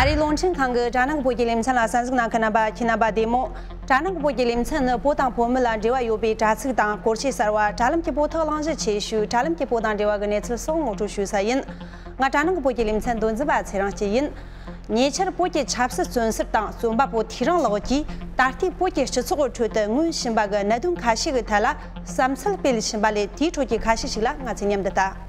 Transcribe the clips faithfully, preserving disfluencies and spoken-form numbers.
ཨ་རིའི་རླུང་འཕྲིན་ཁང་གི་དྲ་ནང་གི་བོད་ཀྱི་ལེ་ཚན་ལ་གསན་གཟིགས་གནང་མཁན་རྣམ་པ་ཁྱེད་རྣམ་པ་བདེ་མོ། དྲ་ནང་གི་བོད་ཀྱི་ལེ་ཚན་ནི་བོད་དང་བོད་མི་ལ་འབྲེལ་བ་ཡོད་པའི་དྲ་ཚིགས་དང་སྐོར་བཤད་གསར་བ། དྲ་ལམ་གྱི་བོད་ཐོག་གླེང་གཞི་ཆེ་ཤོས། དྲ་ལམ་གྱི་བོད་དང་འབྲེལ་བ་གི་གནས་ཚུལ་སོགས་ངོ་སྤྲོད་ཞུ་ས་ཡིན། ང་དྲ་ནང་གི་བོད་ཀྱི་ལེ་ཚན་མདོ་འཛིན་པ་ཚེ་རིང་སྐྱིད་ཡིན། ཉེ་ཆར་བོད་ཀྱི་ཆབ་སྲིད་བཙོན་ཟུར་དང་རྩོམ་པ་པོ་ཐེའུ་རང་ལགས་ཀྱིས་ད་ལྟའི་བོད་ཀྱི་སྤྱི་ཚོགས་ཀྱི་ཁྲོད་དུ་མངོན་བཞིན་པ་གི་གནད་དོན་ཁ་ཤས་ཀྱི་ཐད་ལ་བསམ་ཚུལ་སྤེལ་བཞིན་པ་ལས། དེའི་ཁྲོད་ཀྱི་ཁ་ཤས་ཤིག་ལ་ང་ཚོས་མཉམ་དུ་ལྟ།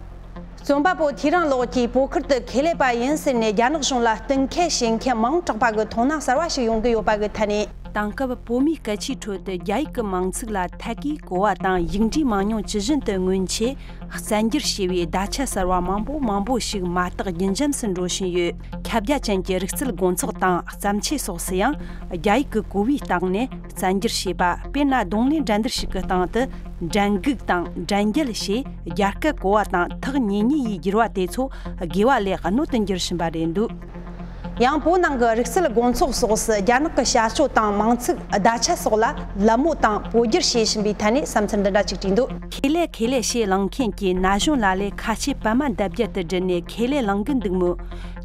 རྩོམ་པ་པོ་ཐེའུ་རང་ལགས་ཀྱིས་བོད་ཁུལ་དུ་ཁེ་ལས་པ་ཡིན་ཟེར་ནས་རྒྱ་ནག་གཞུང་ལ་གཏུག་འཁེལ་བྱེད་མཁན་མིང་གྲགས་པ་གི་མཐོང་སྣང་གསར་བ་ཞིག་ཡོང་གི་ཡོད་པ་གི་ཐད་ནས། དེང་སྐབས་བོད་མིའི་སྐད་ཆའི་ཁྲོད་དུ་རྒྱ་ཡིག་གི་མིང་ཚིག་ལ་ཐད་ཀའི་གོ་བ་དང་ཡིག་འབྲུའི་མང་ཉུང་ཇི་བཞིན་དུ་མངོན་ཆེད་བཙན་སྒྱུར་བྱས་པའི་བརྡ་ཆད་གསར་བ་མང་པོ་མང་པོ་ཞིག་མ་བརྟག་རྒྱུན་འབྱམས་སུ་འགྲོ་བཞིན་ཡོད། ཁྱབ་རྒྱ་ཅན་གྱི་རིག་རྩལ་དགོང་ཚོགས་དང་བརྩམས་ཆོས་སོགས་སུ་ཡང་རྒྱ་ཡིག་གི་གོ་བའི་སྟེང་ནས་བཙན་སྒྱུར་བྱས་པ། དཔེར་ན་རྡུང་ལེན་འགྲན་བསྡུར་ཞིག་གི་སྟེང་དུ་འགྲན་སྒུག་དང་འགྲན་རྒྱལ་ཞེས་རྒྱ་སྐད་གོ་བ་དང་ཐག་ཉེ་ཉེ་ཡི་བསྒྱུར་བ་དེ་ཚོ་དགེ་བ་ལས་གནོད་དུ་འགྱུར་བཞིན་པ་རེད་འདུག། ཡང་བོད་ནང་གི་རིག་རྩལ་དགོང་ཚོགས་སོགས་སུ་རྒྱ་ནག་གི་བྱ་སྤྱོད་དང་མིང་ཚིག་བརྡ་ཆད་སོགས་ལ་ལད་མོ་དང་བོད་བསྒྱུར་བྱེད་བཞིན་པའི་ཐད་ནས་བསམ་ཚུལ་འདི་འདྲ་ཅིག་བྲིས་འདུག། ཁེ་ལས་ཁེ་ལས་ཞེས་གླེང་མཁན་གྱི་ན་གཞོན་ལ་ལས་ཁ་ཆེ་པད་མ་འདབ་བརྒྱད་དུ་བསྒྲིལ་ནས་ཁེ་ལས་གླེང་གི་འདུག་མོད།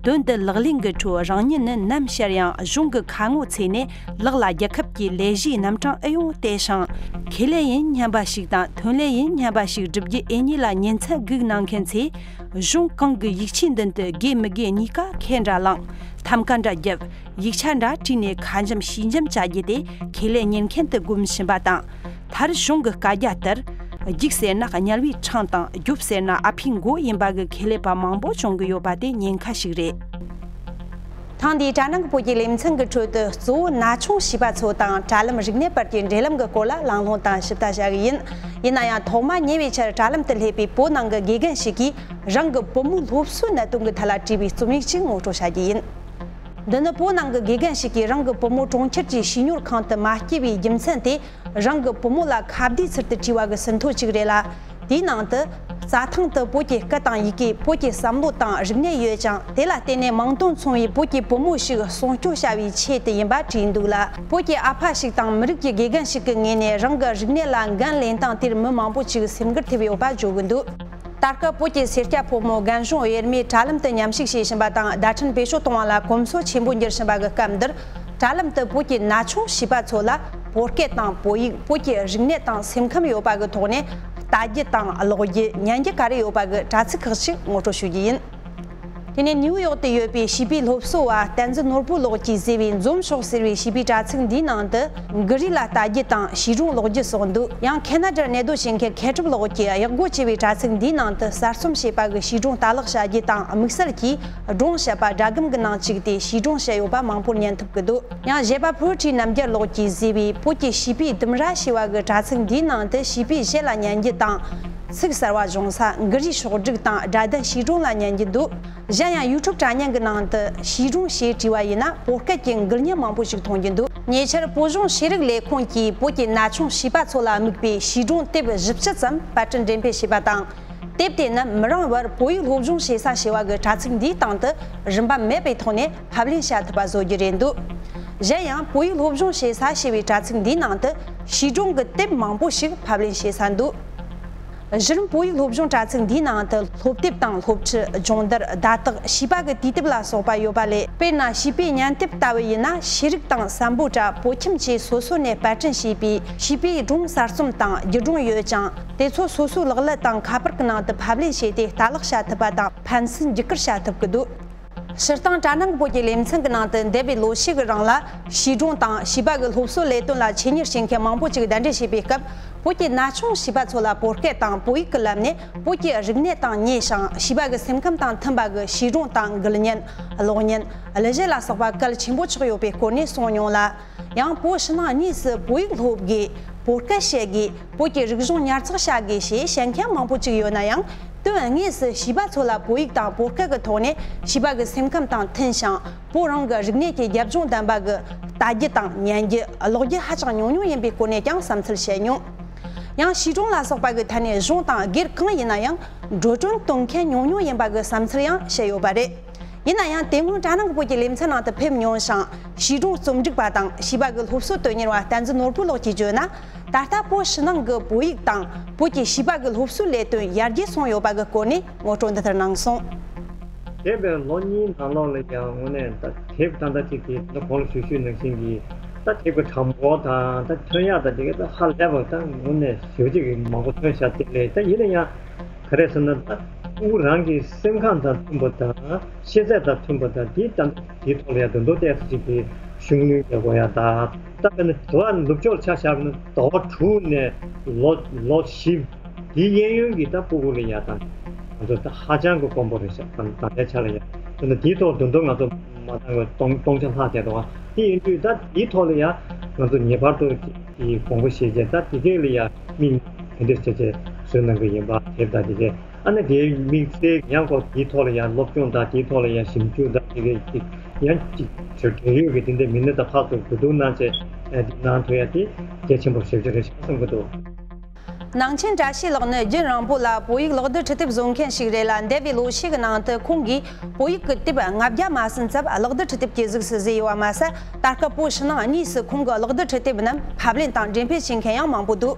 དོན་འདི་ལག་ལེན་གྱི་ཁྲོད་རང་ཉིད་ནི་ནམ་ཤར་ཡང་གཞུང་གི་ཁ་ངོ་ཚོས་ནས་ལག་ལ་རྒྱལ་ཁབ་ཀྱི་ལས་གཞིའི་རྣམ་གྲངས་ཨེ་ཡོང་བལྟས་ཤིང་། ཁེ་ལས་ཡིན་སྙམ་པ་ཞིག་དང་ཐོན་ལས་ཡིན་སྙམ་པ་ཞིག་སྒྲུབ་རྒྱུ་ཨེ་ཉིད་ལ་ཉིན་མཚན་སྒུག་གནང་མཁན་ཚོས། གཞུང་གང་གི་ཡིག་ཆའི་མདུན་དུ་དགེ་མི་དགེ་གཉིས་ཀ་ཁས་འདྲ་བླངས། ཐམ་ཀ་འདྲ་བརྒྱབ། ཡིག་ཆ་འདྲ་བྲིས་ནས་ཁ་འཇམ་ཕྱིས་འཇམ་བྱ་རྒྱུ་དེ་ཁེ་ལས་གཉེར་མཁན་དུ་སྒོམ་བཞིན་པ་དང་། མཐར་གཞུང་གི་བཀའ་རྒྱ་ལྟར། རྒྱུགས་ཟེར་ན་དམྱལ་བའི་འཕྲང་དང་རྒྱོབ་ཟེར་ན་ཨ་ཕའི་མགོ་ཡིན་པ་གི་ཁེ་ལས་པ་མང་པོ་བྱུང་གི་ཡོད་པ་དེ་ཉེན་ཁ་ཞིག་རེད། ཐེངས་འདིའི་དྲ་ནང་གི་བོད་ཀྱི་ལེ་ཚན་གྱི་ཁྲོད་དུ་གཙོ་བོ་ན་ཆུང་བྱིས་པ་ཚོ་དང་དྲ་ལམ་རིག་གནས་བར་གྱི་འབྲེལ་ལམ་གྱི་སྐོར་ལ་གླེང་སློང་དང་ཞིབ་ལྟ་བྱ་གི་ཡིན། ཡིན་ན་ཡང་ཐོག་མ་ཉེ་བའི་ཆར་དྲ་ལམ་དུ་སླེབས་པའི་བོད་ནང་གི་དགེ་རྒན་ཞིག་གིས་རང་གི་བུ་མོའི་སློབ་གསོའི་གནད་དོན་གྱི་ཐད་ལ་བྲིས་པའི་རྩོམ་ཡིག་ཅིག་ངོ་སྤྲོད་བྱ་རྒྱུ་ཡིན། འདི་ནི་བོད་ནང་གི་དགེ་རྒན་ཞིག་གིས་རང་གི་བུ་མོ་གྲོང་ཁྱེར་གྱི་བྱིས་གཉོར་ཁང་དུ་མ་སྐྱེལ་བའི་རྒྱུ་མཚན་དེ། རང་གི་བུ་མོ་ལ་ཁ་བརྡའི་ཚུལ་དུ་བྲིས་པ་གི་ཟིན་ཐོ་གཅིག་རེད་ལ། དེའི་ནང་དུ། རྩྭ་ཐང་དུ་བོད་ཀྱི་སྐད་དང་ཡི་གེ། བོད་ཀྱི་བསམ་བློ་དང་རིག་གནས་ཡོད་ཅིང་། དེ་ལ་བརྟེན་ནས་མིང་དོན་མཚུངས་པའི་བོད་ཀྱི་བུ་མོ་ཞིག་སྲུང་སྐྱོབ་བྱ་བའི་ཆེད་དུ་ཡིན་པ་བྲིས་འདུག་ལ། བོད་ཀྱི་ཨ་ཕ་ཞིག་དང་མི་རིགས་ཀྱི་དགེ་རྒན་ཞིག་གི་ངོས་ནས་རང་གི་རིག་གནས་ལ་འགན་ལེན་སྟངས་དེར་མི་མང་པོ་ཞིག་སེམས་འགུལ་ཐེབས་ཡོད་པ་བརྗོད་ཀྱི་འདུག། ད་སྐབས་བོད་ཀྱི་སེར་སྐྱ་ཕོ་མོ་རྒན་གཞོན་དབྱེར་མེད་དྲ་ལམ་དུ་མཉམ་ཞུགས་བྱེད་བཞིན་པ་དང་བརྡ་འཕྲིན་བེད་སྤྱོད་གཏོང་བ་ལ་གོམས་སྲོལ་ཆེན་པོ་འགྱུར་བཞིན་པ་གི་སྐབས་འདིར། དྲ་ལམ་དུ་བོད་ཀྱི་ན་ཆུང་བྱིས་པ་ཚོ་ལ་བོད་སྐད་དང་བོད་ཡིག་བོད་ཀྱི་རིག་གནས་དང་སེམས་ཁམས་ཡོད་པ་གི་ཐོག་ནས་ལྟ་རྒྱུ་དང་ཀློག་རྒྱུ་ཉན་རྒྱུ་ག་རེ་ཡོད་པ་གི་དྲ་ཚིགས་ཁག་ཅིག་ངོ་སྤྲོད་ཞུ་རྒྱུ་ཡིན། དེ་ནས་ནིའུ་ཡོག་ཏུ་ཡོད་པའི་བྱིས་པའི་སློབ་གསོ་བ་བསྟན་འཛིན་ནོར་བུ་ལགས་ཀྱིས་བཟོས་པའི་འཛོམས་ཤོག་ཟེར་བའི་བྱིས་པའི་དྲ་ཚིགས་འདིའི་ནང་དུ། གྷི་རི་ལ་ལྟ་རྒྱུ་དང་བྱིས་སྒྲུང་ཀློག་རྒྱུ་སོགས་འདུག། ཡང་ཁེ་ན་ཌར་གནས་སྡོད་བྱེད་མཁན་མཁས་གྲུབ་ལགས་ཀྱིས་གཡག་སྒོ་བྱས་པའི་དྲ་ཚིགས་འདིའི་ནང་དུ་གསར་རྩོམ་བྱས་པ་གི་བྱིས་སྒྲུང་ལྟ་ཀློག་བྱ་རྒྱུ་དང་དམིགས་བསལ་གྱིས་སྒྲུང་བཤད་པ་སྒྲ་སྒམ་གྱི་ནང་བཅུག་སྟེ་བྱིས་སྒྲུང་བཤད་ཡོད་པ་མང་པོར་ཉན་ཐུབ་ཀྱི་འདུག། ཡང་གཞས་པ་ཕོ་ཊི་རི་རྣམ་རྒྱལ་ལགས་ཀྱིས་བཟོས་པའི་བོད་ཀྱི་བྱིས་པའི་ལྡུམ་ར་ཞེས་པ་གི་དྲ་ཚིགས་འདིའི་ནང་དུ་བྱིས་པས་གཞས་ལ་ཉན་རྒྱུ་དང་། ཚིག་གསར་བ་སྦྱོང་ས། གྷི་རིའི་ཤོག་དྲིལ་དང་སྒྲ་ལྡན་བྱིས་སྒྲུང་ལ་ཉན་རྒྱུ་འདུག། གཞན་ཡང་ཡུ་ཊུབ་དྲ་བརྙན་གྱི་ནང་དུ་བྱིས་སྒྲུང་ཞེས་བྲིས་པ་ཡིན་ན་བོད་སྐད་ཀྱི་མགུལ་བརྙན་མང་པོ་ཞིག་མཐོང་རྒྱུ་འདུག། ཉེ་ཆར་བོད་གཞུང་ཤེས་རིག་ལས་ཁུངས་ཀྱིས་བོད་ཀྱི་ན་ཆུང་བྱིས་པ་ཚོ་ལ་དམིགས་པའི་བྱིས་སྒྲུང་དེབ་བཞི་བཅུ་ཙམ་པར་སྐྲུན་འགྲེམས་སྤེལ་བྱས་པ་དང་། དེབ་དེ་ནི་མི་རིང་བར་བོད་ཡིག་སློབ་སྦྱོང་བྱེད་ས་ཞེས་པ་གི་དྲ་ཚིགས་འདིའི་སྟེང་དུ་རིན་པ་མེད་པའི་ཐོག་ནས་ཕབ་ལེན་བྱ་ཐུབ་པ་བཟོ་རྒྱུ་རེད་འདུག། གཞན་ཡང་བོད་ཡིག་སློབ་སྦྱོང་བྱེད་ས་ཞེས་པའི་དྲ་ཚིགས་འདིའི་ནང་དུ་བྱིས་སྒྲུང་གི་དེབ་མང་པོ་ཞིག་ཕབ་ལེན་བྱེད་ས་འདུག། གཞི་རིམ་བོད་ཡིག་སློབ་སྦྱོང་དྲ་ཚིགས་འདིའི་ནང་དུ་སློབ་དེབ་དང་སློབ་ཁྲིད། སྦྱོང་བརྡར། བརྡ་རྟགས། བྱིས་པ་གི་དུས་དེབ་ལ་སོགས་པ་ཡོད་པ་ལས། དཔེར་ན་བྱིས་པའི་ཉན་དེབ་ལྟ་བུ་ཡིན་ན་ཤེས་རིག་དང་སམ་བྷོ་ཊ། བོད་ཁྱིམ་བཅས་སོ་སོ་ནས་པར་སྐྲུན་བྱས་པའི་བྱིས་པའི་སྒྲུང་གསར་རྩོམ་དང་བརྒྱུད་སྒྲོམ་ཡོད་ཅིང་། དེ་ཚོ་སོ་སོའི་ལག་ཀླད་དང་ཁ་པར་གྱི་ནང་དུ་ཕབ་ལེན་བྱས་ཏེ་ལྟ་ཀློག་བྱ་ཐུབ་པ་དང་ཕན་ཚུན་བརྒྱུད་སྐུར་བྱ་ཐུབ་ཀྱི་འདུག། སྤྱིར་བཏང་དྲ་ནང་བོད་ཀྱི་ལེ་ཚན་གྱི་ནང་དུ་འདས་པའི་ལོ་ཤས་ཀྱི་རིང་ལ་བྱིས་སྒྲུང་དང་བྱིས་པ་གི་སློབ་གསོའི་ལས་དོན་ལ་ཆེད་གཉེར་བྱེད་མཁན་མང་པོ་ཅིག་གདན་འདྲེན་བྱས་པའི་སྐབས། བོད་ཀྱི་ན་ཆུང་བྱིས་པ་ཚོ་ལ་བོད་སྐད་དང་བོད་ཡིག་གི་ལམ་ནས་བོད་ཀྱི་རིག་གནས་དང་ཉེ་ཞིང་བྱིས་པ་གི་སེམས་ཁམས་དང་མཐུན་པ་གི་བྱིས་སྒྲུང་དང་མགུལ་བརྙན། གློག་བརྙན། གླུ་གཞས་ལ་སོགས་པ་གལ་ཆེན་པོ་ཆགས་ཡོད་པའི་སྐོར་ནས་གསུངས་མྱོང་ལ། ཡང་བོད་ཕྱི་ནང་གཉིས་སུ་བོད་ཡིག་སློབ་དགོས། བོད་སྐད་བཤད་དགོས། བོད་ཀྱི་རིག་གཞུང་ཉར་ཚགས་བྱ་དགོས་ཞེས་བཤད་མཁན་མང་པོ་ཅིག་ཡོད་ན་ཡང་། དོན་དངོས་སུ་བྱིས་པ་ཚོ་ལ་བོད་ཡིག་དང་བོད་སྐད་ཀྱི་ཐོག་ནས་བྱིས་པ་གི་སེམས་ཁམས་དང་མཐུན་ཞིང་། བོད་རང་གི་རིག་གནས་ཀྱི་རྒྱབ་ལྗོངས་ལྡན་པ་གི་ལྟ་རྒྱུ་དང་ཉན་རྒྱུ། ཀློག་རྒྱུ་ཧ་ཅང་ཉུང་ཉུང་ཡིན་པའི་སྐོར་ནས་ཀྱང་བསམ་ཚུལ་བཤད་མྱོང་། ཡང་བྱིས་སྒྲུང་ལ་སོགས་པ་གི་ཐད་ནས་གཞུང་དང་སྒེར་གང་ཡིན་ན་ཡང་འགྲོ་གྲོན་གཏོང་མཁན་ཉུང་ཉུང་ཡིན་པ་གི་བསམ་ཚུལ་ཡང་བཤད་ཡོད་པ་རེད། ཡིན་ན་ཡང་དེ་སྔོན་དྲ་ནང་བོད་ཀྱི་ལེ་ཚན་ནང་དུ་ཕེབས་མྱོང་ཞིང་བྱིས་སྒྲུང་རྩོམ་སྒྲིག་པ་དང་བྱིས་པ་གི་སློབ་གསོ་དོན་གཉེར་བ་བསྟན་འཛིན་ནོར་བུ་ལགས་ཀྱིས་བརྗོད་ན། ད་ལྟ་བོད་ཕྱི་ནང་གི་བོད་ཡིག་དང་བོད་ཀྱི་བྱིས་པ་གི་སློབ་གསོའི་ལས་དོན་ཡར་རྒྱས་སོང་ཡོད་པ་གི་སྐོར་ནས་ངོ་སྤྲོད་འདི་ལྟར་གནང་སོང་། འདས་པའི་ལོ་གཉིས་ནང་ལོགས་ལ་ཡང་དངོས་གནས་ད་དེབ་ད་ལྟ་ཅིག་གི་ད་གོང་ལ་ཞུས་ཞུས་ནང་བཞིན་གྱི་ད་དེབ་ཀྱི་གྲངས་འབོར་དང་ད་ཐོན་ཡག་དང་དེ་ག་ད་ཧ་ལས་པ་ད་དངོས་གནས་ཞེ་པོ་ཅིག་གི་མང་པོ་ཐོན་ཤག་དེ་ལས་ད་ཡིན་ན་ཡང་ག་རེ་ཟེར་ན་ད་སྤུ་གུ་རང་གི་སེམས་ཁམས་དང་མཐུན་པ་དང་ཤེས་ཚད་དང་མཐུན་པ་དང་དེའི་ད་དེའི་ཐོག་ལ་ཡང་དོན་དུ་ཏོག་ཙམ་ཅིག་གི་ཤུགས་སྣོན་རྒྱག་དགོས་ཡག་ད་ད་དཔེར་ན་དེ་བ་ནུབ་ཕྱོགས་ཆ་བཞག་ན་ཟླ་བ་དྲུག་ནས་ལོ་ལོ་བཞི། དེའི་གཡས་གཡོན་གྱི་ད་སྤུ་གུ་ལ་ཡ་ད་ང་ཚོ་ད་ཧ་ཅང་གི་དཀོན་པོ་རེད་ཤག་ད་ད་ལྟའི་ཆ་ལ་ཡ་ད་ནི་དེའི་ཐོག་དོན་དུ་ང་ཚོ་མ་བཏང་བའི་སྟོང་སྟོང་ཆ་ལྷག་བསྡད་འདུག་དེ་ཡིན་དུས་ད་དེའི་ཐོག་ལ་ཡ་ང་ཚོ་ངེས་པར་དུ་དེ་དགོངས་པ་བཞེས་བྱས་ད་དེ་གས་ལ་ཡ་དམིགས་དེ་འདྲས་བྱས་བྱས་བཟོས་གནང་གི་ཡིན་པ་དེབ་ད་དེ་གས་ཨ་ནི་དེའི་དམིགས་བསལ་ཡང་ཁོ་དེའི་ཐོག་ལ་ཡ་སློབ་སྦྱོང་ད་དེའི་ཐོག་ལ་ཡ་ཞིབ་འཇུག་ད་དེ་གས་ཅིག་ཡང་ཅིག་བྲལ་ཡོད་ཀྱི་དེ་འདྲས་མི་སྣ་ད་ཕར་ཚུར་གོ་བསྡུར་གནང་བྱས་དེ་གནང་ཐུབ་ཡ་དེ་གལ་ཆེན་པོ་ཞེ་པོ་ཅིག་རེད་ཤག་བསམ་གྱི་འདུག་ནང་ཆེན་བཀྲ་ཤིས་ལགས་ནི་རྒྱུན་རིང་པོ་ལ་བོད་ཡིག་ཀློག་བསྡུར་འཕྲུལ་དེབ་བཟོ་མཁན་ཞིག་རེད་ལ། འདས་པའི་ལོ་ཤས་ཀྱི་ནང་དུ་ཁོང་གིས་བོད་ཡིག་གི་དེབ་ལྔ་བརྒྱ་མ་ཟིན་ཙམ་ཀློག་བསྡུར་འཕྲུལ་དེབ་ཀྱི་གཟུགས་སུ་བཟོས་ཡོད་པ་མ་ཟད། ད་སྐབས་བོད་ཕྱི་ནང་གཉིས་སུ་ཁོང་གི་ཀློག་བསྡུར་འཕྲུལ་དེབ་རྣམས་ཕབ་ལེན་དང་འགྲེམས་སྤེལ་བྱེད་མཁན་ཡང་མང་པོ་འདུག་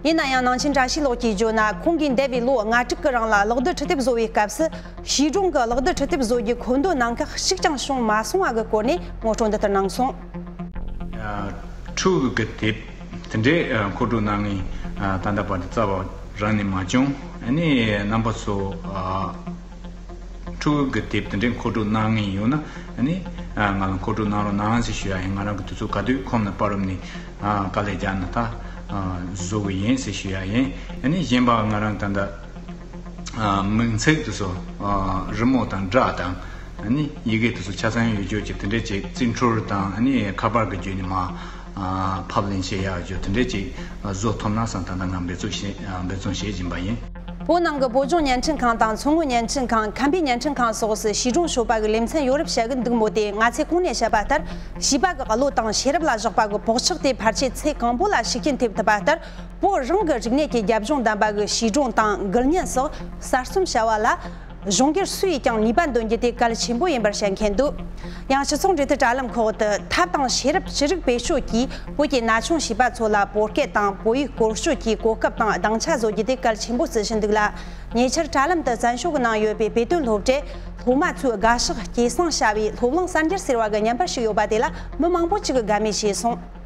ཡིན་ན་ཡང་ནང་ཆེན་བཀྲ་ཤིས་ལགས་ཀྱིས་བརྗོད་ན། ཁོང་གིས་འདས་པའི་ལོ་ལྔ་དྲུག་གི་རིང་ལ་ཀློག་བསྡུར་འཕྲུལ་དེབ་བཟོ་བའི་སྐབས་སུ། བྱིས་སྒྲུང་གི་ཀློག་བསྡུར་འཕྲུལ་དེབ་བཟོ་རྒྱུའི་འཁོར་འདུ་ནང་ཁག་གཅིག་ཀྱང་བྱུང་མ་སོང་བ་གི་སྐོར་ནས་ངོ་སྤྲོད་འདི་ལྟར་གནང་སོང་། ཨ། ཕྲུ་གུ་གི་དེབ་དེ་འདྲའི་ཨ་མཁོ་སྤྲོད་གནང་མཁན་ཨ་ད་ལྟ་བར་དུ་རྩ་བ་རང་ནས་མ་བྱུང་། ཨ་ནི་རྣམ་པ་ཚོ་ཨ་ཕྲུ་གུ་གི་དེབ་དེ་འདྲའི་མཁོ་སྤྲོད་གནང་མཁན་ཡོད་ན་ཨ་ནི་ཨ་ང་ལ་མཁོ་སྤྲོད་གནང་རོགས་གནང་ཟེར་ཞུ་ཡ་ཡིན། ང་རང་གི་དུས་ཚོད་ག་དུས་ཁོམ་ན་པར་རུབ་ནས་ཨ་དཀའ་ལས་རྒྱག་ན་ད་ཨ་བཟོ་གི་ཡིན་ཟེར་ཞུ་ཡ་ཡིན། ཨ་ནི་གཞན་པ་ང་རང་ད་ལྟ་ཨ་མིང་ཚིག་དེ་ཚོ་ཨ་རི་མོ་དང་སྒྲ་དང་ཨ་ནི་ཡི་གེ་དེ་ཚོ་ཆ་ཚང་ཡོད་རྒྱུ་ཅིག་དེ་འདྲ་ཅིག་རྩིས་འཕྲུལ་དང་ཨ་ནི་ཁ་པར་གྱི་བརྒྱུད་ནས་མར་ཨ་ཕབ་ལེན་བྱེད་ཡག་རྒྱུ་དེ་འདྲ་ཅིག་བཟོ་ཐུབ་ན་བསམ་ད་ལྟ་ང་འབད་བརྩོན་བྱེད་ཨ་འབད་བརྩོན་བྱེད་བཞིན་པ་ཡིན། བོད་ནང་གི་བོད་ལྗོངས་བརྙན་འཕྲིན་ཁང་དང་མཚོ་སྔོན་བརྙན་འཕྲིན་ཁང་། ཁམས་པའི་བརྙན་འཕྲིན་ཁང་སོགས་སུ་བྱིས་སྒྲུང་ཤོད་པ་གི་ལེ་ཚན་ཡོད་རབས་བཤད་གི་འདུག་མོད་དེ། ང་ཚོས་གོང་ནས་བཤད་པ་ལྟར་བྱིས་པ་གི་བློ་དང་ཤེས་རབ་ལ་བཞག་པ་གི་བག་ཆགས་དེ་ཕལ་ཆེར་ཚེ་གང་པོ་ལ་ཤུགས་རྐྱེན་ཐེབས་ཐུབ་པ་ལྟར། བོད་རང་གི་རིག་གནས་ཀྱི་རྒྱབ་ལྗོངས་ལྡན་པ་གི་བྱིས་སྒྲུང་དང་མགུལ་བརྙན་སོགས་གསར་རྩོམ་བྱ་བ་ལ་གཞུང་སྒེར་སུ་ཡིས་ཀྱང་ནུས་པ་འདོན་རྒྱུ་དེ་གལ་ཆེན་པོ་ཡིན་པར་བཤད་མཁན་འདུག་ཡང་སྤྱི་ཚོགས་འབྲེལ་མཐུད་དྲ་ལམ་ཁག་ཏུ་ཐབས་དང་ཤེས་རབ་ཅི་རིགས་བེད་སྤྱོད་ཀྱིས་བོད་ཀྱི་ན་ཆུང་བྱིས་པ་ཚོ་ལ་བོད་སྐད་དང་བོད་ཡིག་སྐོར་སྐྱོད་ཀྱི་གོ་སྐབས་དང་སྡིངས་ཆ་བཟོ་རྒྱུ་དེ་གལ་ཆེན་པོ་བརྩི་བཞིན་འདུག་ལ། ཉེ་ཆར་དྲ་ལམ་དུ་བཙན་བྱོལ་གྱི་ནང་ཡོད་པའི་དཔེ་སྟོན་སློབ་གྲྭའི་སློབ་མ་ཚོས་དགའ་ཕྱོགས་སྐྱེད་སྲིང་བྱ་བའི་སློབ་གླིང་གསར་འགྱུར་ཟེར་བ་གི་བརྙན་པར་ཞིག་ཡོད་པ་དེ་ལ་མི་མང་པོ་ཅིག་གིས་དགའ་མོས་བྱས་སོང་།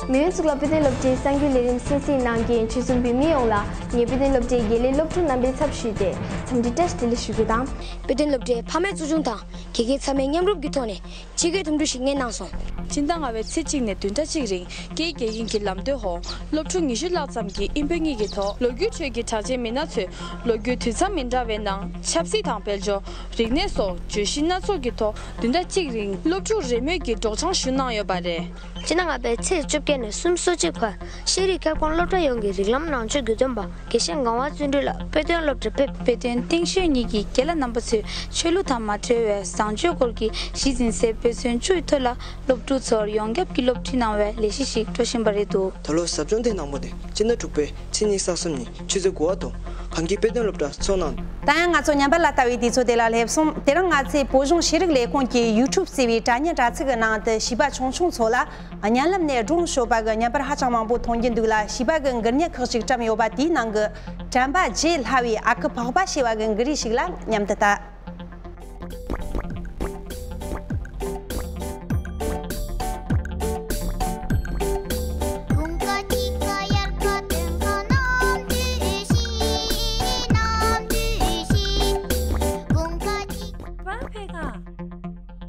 མི་ཡུལ་གཙུག་ལག་དཔེ་སྟོན་སློབ་གྲྭའི་གསར་འགྱུར་ལས་རིམ་གསན་གཟིགས་གནང་མཁན་ཆོས་སྲུང་བོད་མི་ཡོངས་ལ་ངས་དཔེ་སྟོན་སློབ་གྲྭའི་དགེ་ལས་སློབ་ཕྲུག་རྣམ་པའི་ཚབ་ཞུས་ཏེ་འཚམས་འདྲི་བཀྲ་ཤིས་བདེ་ལེགས་ཞུ་རྒྱུ་དང་། དཔེ་སྟོན་སློབ་གྲྭའི་ཕ་མའི་གཙོ་སྐྱོང་དང་དགེ་རྒན་ཚང་མས་མཉམ་རུབ་ཀྱི་ཐོག་ནས་ཕྱི་རྒྱལ་འཐུམ་འགྲུལ་ཞིག་གཉེར་གནང་སོང་། ཕྱི་ཟླ་ལྔ་པའི་ཚེས་གཅིག་ནས་བདུན་ཕྲག་གཅིག་རིང་སྐད་རྒྱག་ཡིན་གྱི་ལམ་སྟོན་འོག་སློབ་ཕྲུག་ཉི་ཤུ་ལྷག་ཙམ་གྱིས་དབྱིན་བོད་གཉིས་ཀྱི་ཐོག་ལོ་རྒྱུས་ཁྲོད་ཀྱི་གྲགས་ཅན་མི་སྣ་ཚོས་ལོ་རྒྱུས་དུས་མཚམས་མི་འདྲ་བའི་ནང་ཆབ་སྲིད་དང་དཔལ་འབྱོར། རིག་གནས་སོགས་བརྗོད་གཞི་སྣ་ཚོགས་ཀྱི་ཐོག་བདུན་ཕྲག་གཅིག་རིང་སློབ་ཕྲུག་རེས་མོས་ཀྱིས་སྒྲོག་སྦྱང་ཞུ་གནང་ཡོད་པ་རེད། སྤྱི་ཟླ་ལྔ་པའི་ཚེས་བཅོ་བརྒྱད་ནས་སུམ་ཅུ་སོ་གཅིག་བར་ཤེས་རིག་ཁྱབ་ཁོངས་སློབ་གྲྭ་ཡོངས་ཀྱི་རིགས་ལམ་ནང་ཆོས་དགེ་འདུན་པ་དགེ་བཤེས་ངག་དབང་བརྩོན་འགྲུས་ལགས་དཔེ་སྟོན་སློབ་གྲྭར་ཕེབས། དཔེ་སྟོན་སྟེང་ཤོད་གཉིས་ཀྱི་རྒན་ལགས་རྣམ་པ་ཚོས་ཆོས་ལུགས་དང་མ་འབྲེལ་བའི་བཟང་སྤྱོད་སྐོར་གྱི་གཞི་འཛིན་སའི་དཔེ་མཚོན་བཅུའི་ཐོག་ལ་སློབ་ཕྲུག་ཚོར་ཡོངས་ཁྱབ་ཀྱི་སློབ་ཁྲིད་གནང་བའི་ལས་གཞི་ཞིག་འགྲོ་བཞིན་པ་རེད་འདུག་ད་ལོ་ཟབ་སྦྱོང་དེ་ནང་པོ་ནས་སྤྱི་ཟླ་དྲུག་པའི་ཚེས་ཉི་ཤུ་རྩ་གསུམ་ཉིན་ཆུ་ཚོད་དགུ་པ་དུ་གངས་སྐྱིད་དཔེ་སྟོན་སློབ་གྲྭར་ཚོགས་གནང་། ད་ཡང་ང་ཚོ་ཉམས་པ་ལ་ལྟ་བའི་དུས་ཚོད་དེ་ལ་སླེབས་སོང་། དེ་རིང་ང་ཚོས་བོད་གཞུང་ཤེས་རིག་ལས་ཁུངས་ཀྱི་ཡུ་ཊུབ་ཟེར་བའི་དྲ་བརྙན་དྲ་ཚིགས་ཀྱི་ནང་དུ་བྱིས་པ་ཆུང་ཆུང་ཚོ་ལ་བརྙན་ལམ་ནས་སྒྲུང་ཤོད་པ་གི་བརྙན་པར་ཧ་ཅང་མང་པོ་མཐོང་རྒྱུ་འདུག་ལ། བྱིས་པ་གི་མགུལ་བརྙན་ཁག་ཅིག་བཀྲམ་ཡོད་པ་དེའི་ནང་གི་དྲན་པ་བརྗེད་སླ་བའི་ཨ་ཁུ་ཕག་པ་ཞེས་པ་གི་མགུལ་རིས་ཤིག་ལ་མཉམ་དུ་ལྟ།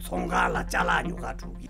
ཚོང་ཁང་ལ་ཅ་ལག་ཉོ་ག་འགྲོ་གི།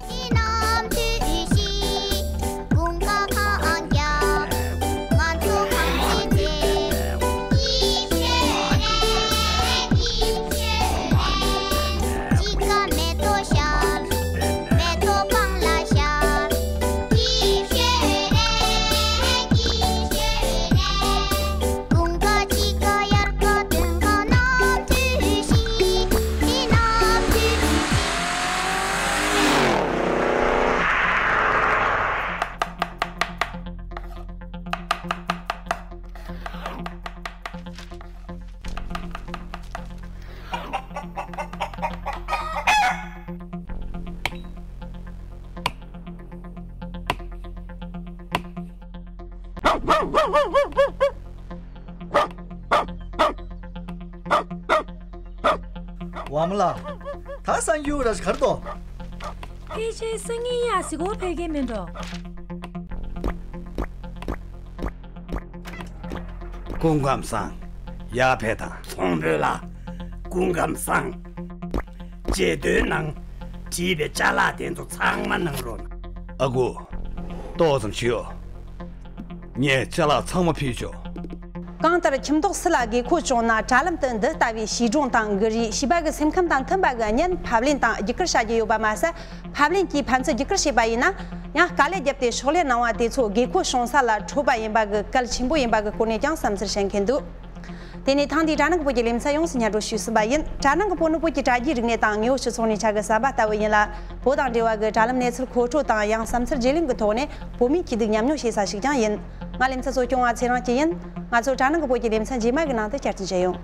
ཝ་མོ་ལགས། ད་སང་རྒྱུ་ར་གར་དོ། ཕལ་ཆེར་སང་ཉིན་ཡ་གཟིགས་སྐོར་ཕེབས་ཀྱི་མིན་འགྲོ། སྐུ་ཁམས་བཟང་། ཡར་ཕེབས་དང་། ཚོང་དཔོན་ལགས། སྐུ་ཁམས་བཟང་། རྗེས་ཟློས་ནང་བྲིས་པའི་ཅ་ལག་དེ་ཚོ་ཚང་མ་གནང་རོགས་གནང་། ཨ་ཁུ། ཏོག་ཙམ་བཞུགས། ངས་ཅ་ལག་ཚང་མ་ཕུལ་ཆོག། གང་ལྟར་ཁྱིམ་ཐོག་སུ་ལ་དགོས་མཁོ་བྱུང་ན་དྲ་ལམ་དུ་འདི་ལྟ་བུའི་བྱིས་སྒྲུང་དང་གི་རིགས་བྱིས་པ་གི་སེམས་ཁམས་དང་མཐུན་པ་གི་བརྙན་ཕབ་ལེན་དང་བརྒྱུད་སྐུར་བྱ་རྒྱུ་ཡོད་པ་མ་ཟད། ཕབ་ལེན་གྱིས་ཕན་ཚུན་བརྒྱུད་སྐུར་བྱས་པ་ཡིན་ན། ཡང་དཀའ་ལས་བརྒྱབ་སྟེ་ཕྱག་ལས་གནང་བ་དེ་ཚོ་དགོས་མཁོ་བྱུང་ས་ལ་འཕྲོད་པ་ཡིན་པ་གི་གལ་ཆེན་པོ་ཡིན་པ་གི་སྐོར་ནས་ཀྱང་བསམ་ཚུལ་བཤད་མཁན་འདུག། དེ་ནས་ཐེངས་འདིའི་དྲ་ནང་གི་བོད་ཀྱི་ལེ་ཚན་ཡོངས་སུ་སྙན་སྒྲོན་ཞུས་ཟིན་པ་ཡིན། དྲ་ནང་གི་བོད་ནི་བོད་ཀྱི་དྲ་རྒྱའི་རིག་གནས་དང་དངོས་པོ་སྤྱི་ཚོགས་ནས་ཆ་གི་ཟམ་པ་ལྟ་བུ་ཡིན་ལ། བོད་དང་འབྲེལ་བ་གི་དྲ་ལམ་གནས་ཚུལ་མཁོ་སྤྲོད་དང་ཡང་བསམ་ཚུལ་བརྗེ་ལེན་གྱི་ཐོག་ནས་བོད་མིའི་སྐྱིད་སྡུག་མཉམ་མྱོང་བྱེད་ས་ཞིག་ཀྱང་ཡིན། ང་ལེ་ཚན་གཙོ་སྐྱོང་བ་ཚེ་རིང་སྐྱིད་ཡིན། ང་ཚོ་དྲ་ནང་གི་བོད་ཀྱི་ལེ་ཚན་རྗེས་མ་གི་ནང་དུ་བསྐྱར་དུ་མཇལ་ཡོང་།